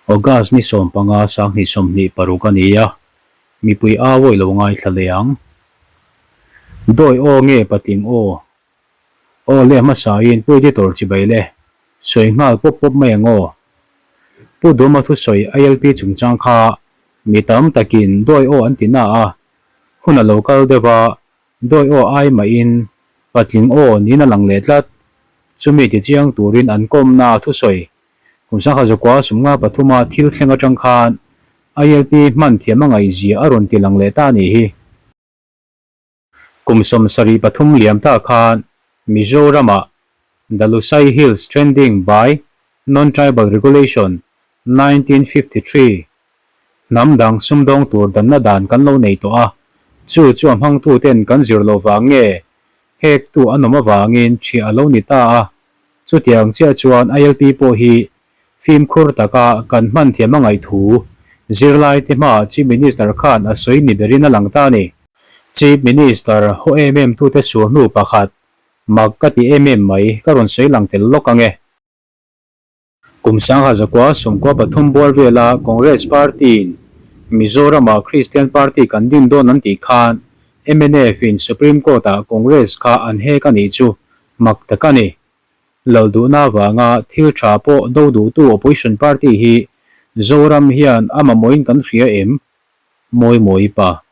August ni 15 2026 a ni a, mipui au awi lo ngaithla leh ang. Dawi aw nge patling aw? Aw le hmasain Pu Editor chibai le, sawi nghal pawp pawp mai ang aw. Pu Duma thusawi ILP chungchang kha mi tam takin dawi aw an ti na a, hun a lo kal deuh a, dawi aw ai mahin patling aw niin a lang leh tlat. Chumi tichiang turin an kawmna a thusawi kum 1953 a thil thleng atang khan ILP hman thiam a ngaihzia a rawn ti lang leh ta a nih hi. Kum 73 liam ta khan Mizoramah The Lusai Hills Trending by Non-Tribal Regulation 1953 hnam dang sumdawng tur danna dan kan lo nei tawh a, chu chu a hmangtuten kan zir loh vang nge hektu an awm avangin ṭhiah a lo ni ta a, chutiang chiah chuan ILP pawh hi Fimkhur taka kan hman thiam a ngaih thu zirlaite hmaah Chief Minister khan a sawi ni berin a lang ta a ni. Chief Minister haw em em tute sur hnu pakhat, mak ka ti em em mai, ka rawn sawi lang tel lawk ang e. Kum 1993 bual vela Congress Party-in Mizoramah Christian Party kan din dawn an tih khan MNF-in Supreme Court-ah Congress kha an hek a nih chu mak tak a ni. Lalduhna avanga thil tha pawh do duhtu opposition party hi Zoram hian a mamawhin kan hria em? Mawi mawi pa.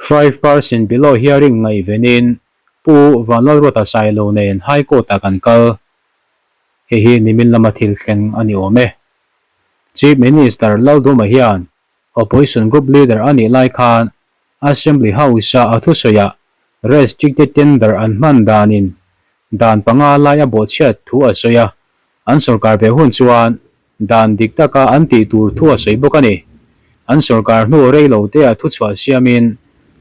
5% below hearing ngaihvenin Pu Vanlalruata Sailo nen High Court-ah kan kal. Hei hi nimin lama thil thleng a ni awm e. Chief Minister Lalduma hian Opposition Group Leader a nih lai khan Assembly House-a a thusawiah restricted tender an hman danin dan panga lai a bawhchhiat thu a sawi a, an sorkar ve hun chuan dan dik taka an tih tur thu a sawi bawk a ni. An sorkar hnu rei lo te a thuchhuah siamin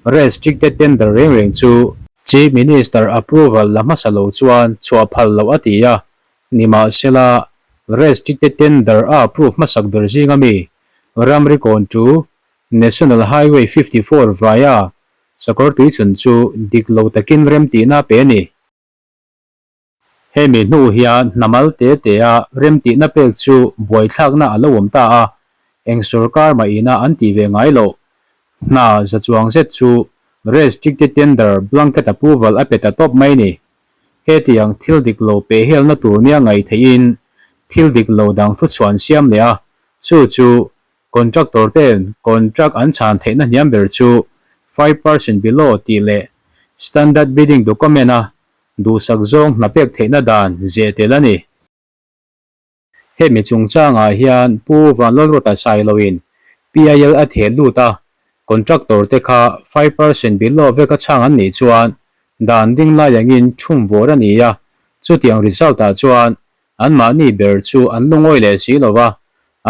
restricted tender reng reng chu Chief Minister approval la hmasa lo chuan chhuah phal loh a ti a, nimahsela restricted tender a approve hmasak ber zinga mi ramri kawn chu National Highway 54 vaia sakawr tuichhun chu dik lo takin remtihna pe a ni. Hemi hnu hian hnamal te tea remtihna pek chu buaithlakna a lo awm ta a, eng sorkar mah ina an tih ve ngai loh. Hna za chuang zet chu restricted tender blanket approval a pe ta tawp mai ni. Hetiang thil dik lo pe helna tur nia ngaih theihin thil dik lo dang thuchhuah an siam leh a, chu chu Contractor ten contract an chhan theihna hniam ber chu 5% below tih leh Standard Bidding Document a duhsak zawng hna pek theihna dan zeh tel a ni. Hemi chungchangah hian Pu Vanlalruata Sailoin PIL a theh lut a, contractor te kha 5% below veka chhang an nih chuan dan ding lai angin thum vawr a ni a, chutiang result ah chuan Anmahni ber chu an lungawi leh si lo va,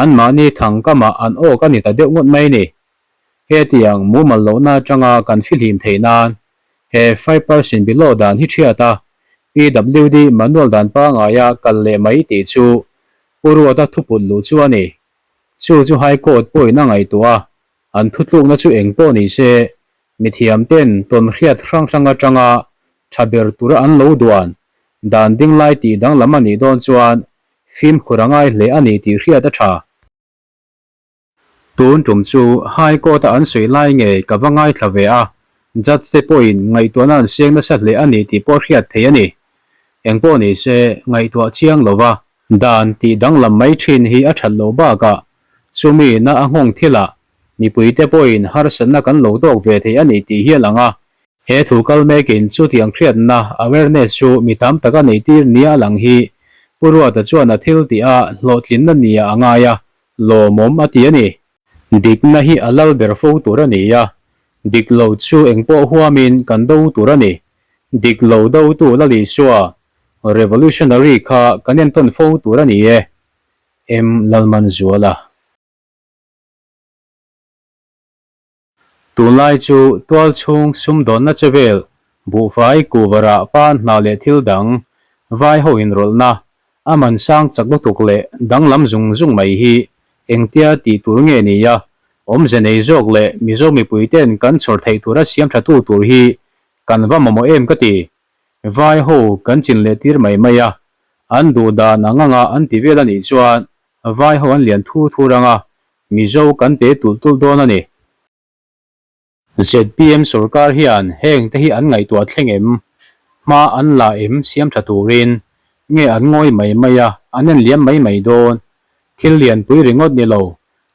anmahni thangkamah an awk a ni ta deuh ngawt mai ni. Hetiang mumal lohna atanga kan fihlim theih nan he 5% below dan hi thiat a, PWD manual dan pangaia kal leh mai tih chu Pu Ruata thuput luh chu a ni. Chu chu High Court pawhin a ngaihtuah a, an thutlukna chu eng pawh ni se, Mithiam ten tawn hriat hrang hrang atanga tha ber tura an lo duan dan ding lai tih danglam a nih dawn chuan fimkhur a ngai hle a ni tih hriat a tha. Tun tum chu High Court a an sawi lai ngei ka va ngaithla ve a, Judge te pawhin ngaihtuahna an siang nasa hle a ni tih pawh hriat theih a ni. Engpawh ni se ngaihtuah chiang lova dan tih danglam mai thin hi a that loh bakah chumi na a nghawng thilah Mipuite pawhin harsatna kan lo tawk ve thei a ni tih hi a lang a. He thu kal mekin chutiang hriatna, awareness, chu mi tam tak a neihtir nia a lang hi Pu Ruata chuan a thil tih a hlawhtlinna nia a ngai a, lawmawm a ti a ni. Dikna hi a lal ber fo tur a ni a, dik lo chu engpawh huamin kan do tur a ni. Dik lo dotu Lal Isua, revolutionary, kha kan entawn fo tur a ni e. M. Lalmanzuala. Tunlai chu tualchhung sumdawnna che vel, buhfai, kuhva pan hna leh thil dang, vai ho inrawlhna, a man sang chak lutuk leh danglam zung zung mai hi engtia tih tur nge ni a, awmze nei zawk leh Mizo mipui ten kan chhawr theih tura siam tha tu tur hi kan va mamawh em ka ti. Vai ho kan chin leh tir mai mai a. An duh dan ang anga an ti vel a nih chuan vai ho an lian thur thur anga Mizo kan te tulh tulh dawn a ni. Zpm sorkar hian heng te hi an ngaihtuah thleng em? Hma an la em siam tha turin? Nge an ngawi mai mai a, an en liam mai mai dawn? Thil lianpui ringawt ni lo,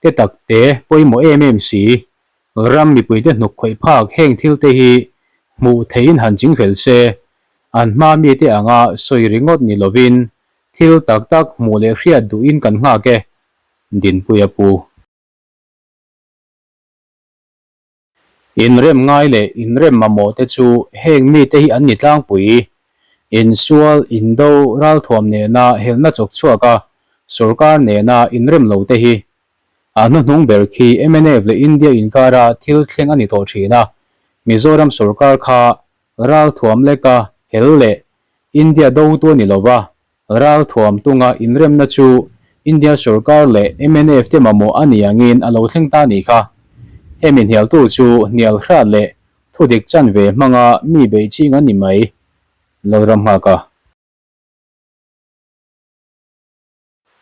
te tak te pawimawh em em si. Ram mipuite hnuk khawih phak heng thil te hi hmuh theihin han ching fel se, an hma mite anga sawi ringawt ni lovin thil tak tak hmuh leh hriat duhin kan nghak e, Dinpuia pu. Inrem ngai leh inrem mamawh te chu heng mite hi an ni tlangpui. Insual, indo, ralthuam nena helna chawk chhuak a, sorkar nena inrem lo te hi. A hnuhnung ber khi mnf leh India inkara thil thleng a ni tawh thin a, Mizoram sorkar kha ralthuam leka hel leh India dotu a ni lova, Ralthuam tunga inremna chu India sorkar leh mnf te mamawh a ni angin a lo thleng ta a nih kha. Hemi hnialtu chu hnial hrat leh thudik chanve hmanga mi beih ching an ni mai. Lalram nghak a.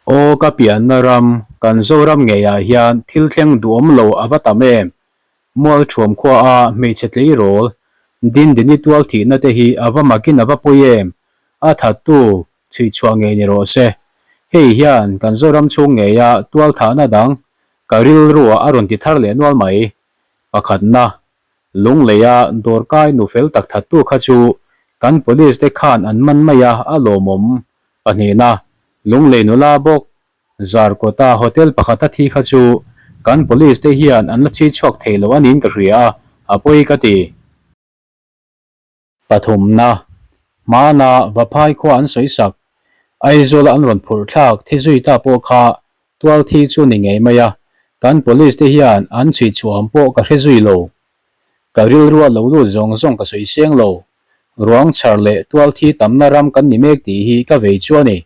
Aw ka pianna ram, kan Zoram ngeiah hian thil thleng duhawm lo a va tam em? Mualthuam khua a hmeichhe tleirawl, Dindini tual thihna te hi a va makin a va pawi em? A thattu chhuihchhuah ngei ni rawh se. Hei hian kan Zoram chhung ngeia tual thahna dang ka rilruah a rawn ti thar leh nual mai. Pakhatna, Lungleia dawrkai nu fel tak thattu kha chu kan police te khan an man mai a, a lawmawm. Pahnihna, Lunglei nula bawk Zarkawta hotel pakhata thi kha chu kan police te hian an la chhi chhuak thei lo a niin ka hria a, a pawi ka ti. Pathumna, Hmana Vaphai khua an sawi sak, Aizawla an rawn phurh thlak thi zui ta pawh kha tual thi chu ni ngei mai a, kan police te hian an chhui chhuah ang pawh ka hre zui lo. Ka rilrua lo lut zawng zawng ka sawi seng lo. Ruang chhar leh tual thi tamna ram kan ni mek tih hi ka vei chu a ni.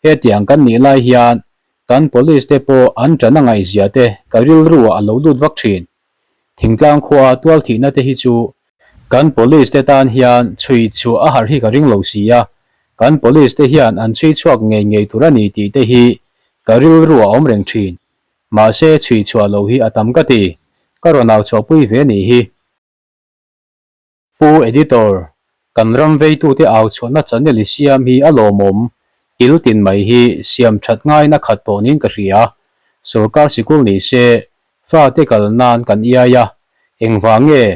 Hetiang kan nih lai hian kan police te pawh an ṭan a ngaihzia te ka rilru ah a lo lut vak ṭhin. Thingtlang khua tual thihna te hi chu kan police te tan hian chhui chhuah a harh hi ka ring lo si a, kan police te hian an chhui chhuak ngei ngei tur a ni tih te hi ka rilru ah a awm reng ṭhin. Mahse chhui chhuah lo hi a tam ka ti. Ka rawn au chhuahpui ve nih hi. Pu Editor, kan ram veitute au chhuahna channel i siam hi a lawmawm, kil tin mai hi siam that ngaina khat tawh niin ka hria. Sorkar sikul ni se, fate kal nan kan iai a, engvang nge?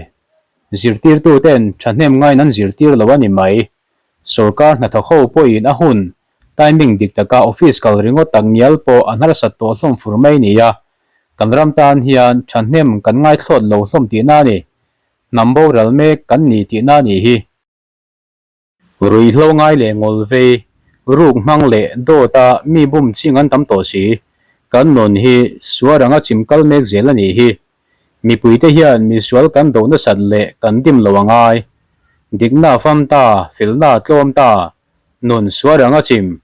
Zirtirtuten thahnem ngain an zirtir lo a ni mai. Sorkar hnathawk ho pawhin a hun, timing dik taka office kal ringawt tak ngial pawh an harsat tawh hlawm fur mai nia. Kan ram tan hian thahnem kan ngaithlawt lo hlawm tihna a ni. Hnam boral mek kan ni tihna a nih hi. Ruihhlo ngai leh ngawl vei, ruk hmang leh dawta mi bum ching an tam tawh si. Kan nun hi suar anga chim kal mek zel a nih hi. Mipuite hian misual kan do nasat leh kan dim lo a ngai. Dikna a fam ta, felna a tlawm ta, nun suar anga chim.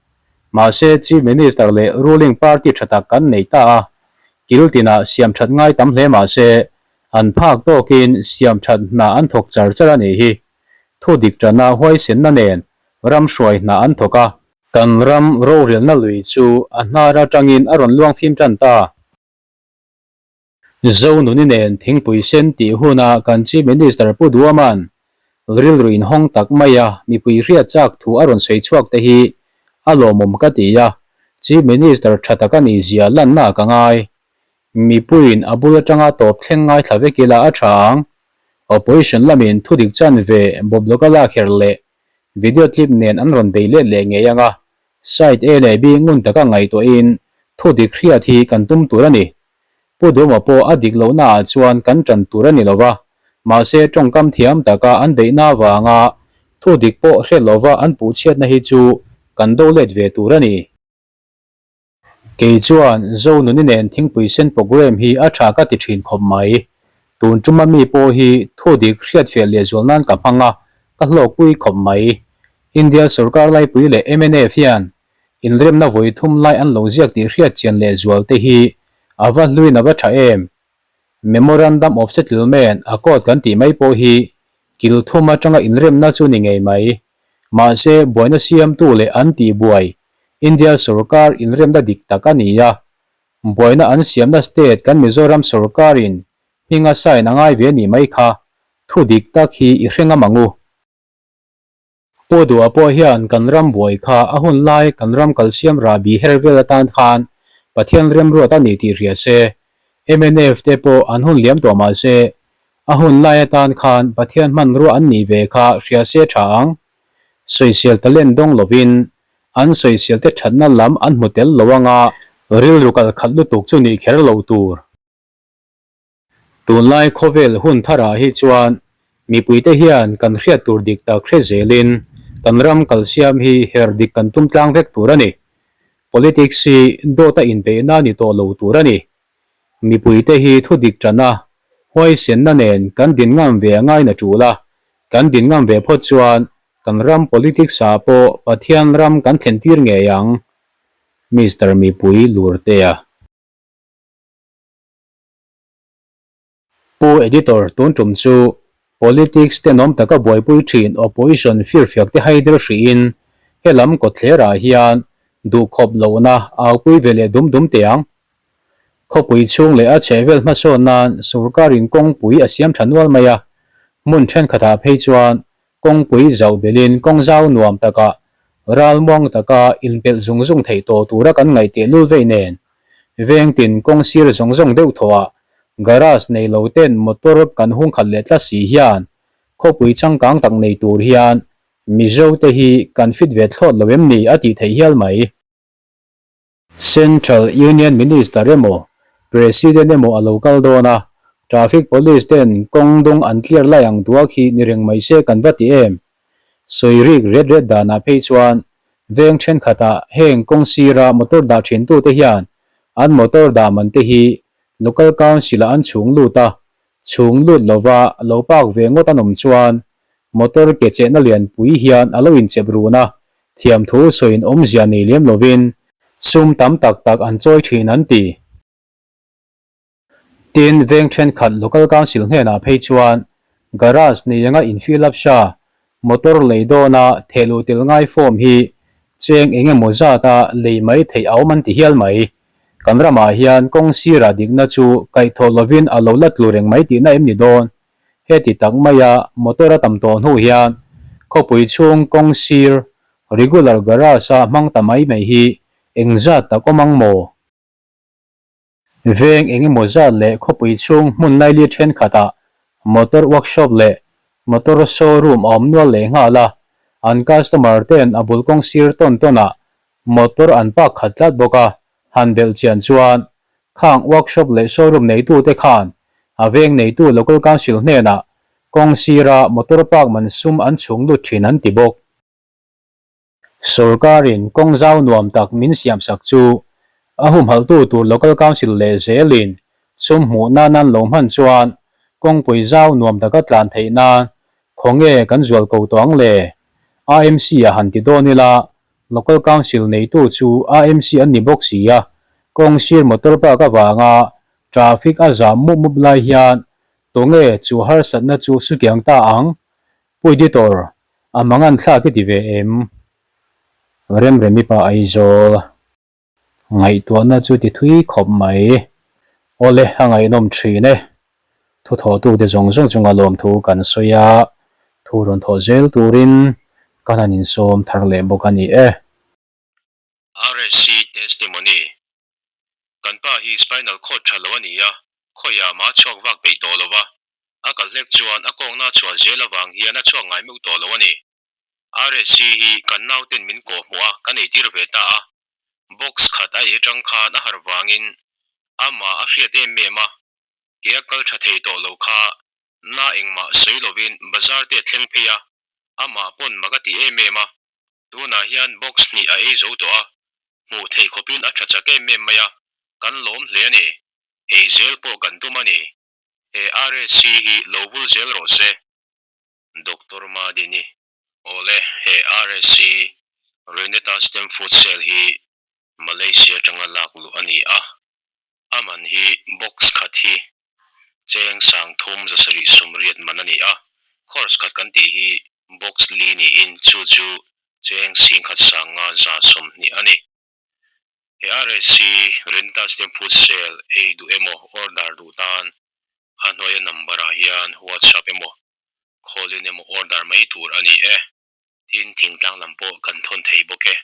Mahse Chief Minister leh ruling party tha tak kan nei ta a, kil tinah siam that ngai tam hle mahse An phak tawkin siam that hna an thawk char char a nih hi. Thu dik tana huaisenna nen ram hruai hna an thawk a. Kan ram rorelna lui chu a hnar atangin a rawn luang fim tan ta. Zonuni nen thingpui sen tih huna kan Chief Minister Pu Duaman rilru inhawng tak maia mipui hriat chak thu a rawn sawi chhuak te hi a lawmawm ka ti a, Chief Minister tha tak a nih zia lanna ka ngai. Mipuiin a bul atanga tawp thleng ngaithla vek ila a tha ang. Opposition lamin thudik chanve bawblawk a lak her leh video clip nen an rawn bei let leh ngei anga side A leh B ngun taka ngaihtuahin thudik hriat hi kan tum tur a ni. Pu Duma pawh a dik lohna ah chuan kan tan tur a ni lova, mahse tawngkam thiam taka an beihna avanga thudik pawh hre lova an puhchhiatna hi chu kan do let ve tur a ni. Kei chuan Zonuni nen thingpui sen programme hi a tha ka ti thin khawp mai. Tun tuma mi pawh hi thu dik hriatfiah leh zual nan ka hmang a, ka hlawkpui khawp mai. India sorkar laipui leh mnf hian inremna vawi thum lai an lo ziak tih hriat chian leh zual te hi a va hluin a va tha em. Memorandum of Settlement Accord kan tih mai pawh hi kil thum atanga inremna chu ni ngei mai. Mahse buaina siamtu leh an tihbuai. India sorkar inremna dik tak a ni a, buaina an siamna state kan Mizoram sorkarin hminga sign a ngai ve a nih mai kha, thu dik tak hi i hre ngam ang u. Pu Duha pawh hian kan ram buai kha a hun lai kan ram kalsiam rahbi her vel atan khan Pathian remruat a ni tih hria se, mnf te pawh an hun liam tawh mah se, a hun lai atan khan Pathian hmanrua an nih ve kha hria se tha ang. Sawisel talent dawng lovin an sawisel te thatna lam an hmu tel lo anga rilru kal khat lutuk chu nih kher lo tur. Tunlai khawvel hun tharah hi chuan mipuite hian kan hriat tur dik tak hre zelin kan ram kalsiam hi her dik kan tum tlang vek tur a ni. Politics hi dawta inbeihna ni tawh lo tur a ni. Mipuite hi thu dik tana huaisenna nen kan din ngam ve a ngaina tul a, kan din ngam ve phawt chuan kan ram politics ah pawh Pathian ram kan thlen tir ngei ang. Mister Mipui Lurtea. Pu Editor, tun tum chu Politics tenawm taka buaipui thin Opposition firfiak te hai der hrihin helam kawtthlerah hian duhkhawp lohna aupui ve leh dum dum teh ang. Khawpui chhung leh a chhehvel hmasawn nan sorkarin kawngpui a siam tha nual mai a, hmun thenkhatah phei chuan Kawngpui zauh belin kawng zau nuam takah ralmuang taka inpelh zung zung theih tawh tura kan ngaih tehlul vei nen, veng tin kawng sir zawng zawng deuh thawhah garage nei lo ten motor kan hung khat leh tlat si hian khawpui changkang tak nei tur hian Mizo te hi kan fit ve thlawt lo em ni a tih theih hial mai. Central Union Minister emaw, President emaw a lo kal dawn a, Traffic Police ten kawng dung an clear lai ang duak hi ni reng mai se kan va ti em? Sawi rik ret ret danah phei chuan veng thenkhatah heng kawng sira motor dah thintute hian an motor dah man te hi Local Council-ah an chhung lut a, chhung lut lova lo park ve ngawt an awm chuan motor ke chehna lianpui hian a lo inchep run a, thiamthu sawiin awmzia nei lem lovin sum tam tak tak an chawi thin an ti. Tin, veng thenkhat Local Council hnenah phei chuan garage nei anga in fill up sha motor lei dawna thehluh tel ngai form hi cheng eng emaw zata lei mai theih a awm an ti hial mai. Kan ramah hian kawng sirah dikna chu kaihthawh lovin a lo la tlu reng mai tihna em ni dawn? Heti tak maia motor a tam tawh hnu hian khawpui chhung kawng sir regular garage a hmang ta mai mai hi engzat tak awm ang maw? Veng eng emaw zat leh khawpui chhung hmun laili thenkhatah motor workshop leh motor showroom a awm nual leh nghal a, an customer ten a bul kawng sir tawn tawnah motor an park khat tlat bawk a, han belh chian chuan khang workshop leh showroom neitute khan a veng neitu local council hnenah kawng sira motor park man sum an chhung lut thin an ti bawk. Sorkarin kawng zau nuam tak min siamsak chu a humhalhtu tur local council leh zelin sum hmuh nan an lo hman chuan kawngpui zau nuam taka tlan theih nan khawnge kan zual ko tawh ang le? AMC a han ti dawn ila Local Council neitu chu AMC an ni bawk si a, kawng sir motor park avanga traffic a zam mup mup lai hian tunge chu harsatna chu sukiang ta ang? Pu Editor, a mangan thlak i ti ve em? Remremi pa Aizawl. Ngaihtuahna chu ti thui khawp mai. Awle, a ngaihnawm thin e. Thu thawhtute zawng zawng chunga lawmthu kan sawi a, thu rawn thawh zel turin kan han insawm thar leh bawk a ni e. RSC Testimony, Kan pa hi spinal cord tha lo a ni a, khawiah mah a chhuak vak peih tawh lo va, a kal hlek chuan a kawngna a chhuah zel avang hian a chhuak ngai meuh tawh lo a ni. RSC hi kan nauten min kawh hmuh a, kan eitir ve ta a. Box khat a ei atang khan a harh vangin amah a hriat em em a, ke a kal tha thei tawh lo kha na engmah sawi lovin bazar te a thleng phei a, amah pawn mak a ti em em a. Tunah hian box hnih a ei zo tawh a, hmuh theih khawpin a tha chak em em mai a, kan lawm hle a ni. Ei zel pawh kan tum a ni. He RSC hi lo vul zel rawh se. Doctor Madini, Awle, he RSC, Reneta Stem Food Cell hi Malaysia atanga lak luh a ni a, a man hi box khat hi cheng 3000 780 man a ni a, course khat kan tih hi box li niin chu chu cheng 11,520 a ni. He RSC Rental Stem Food Sale ei duh emaw order duh tan a hnuaia number ah hian WhatsApp emaw call in emaw order mai tur a ni e. Tin thingtlang lam pawh kan thawn thei bawk e.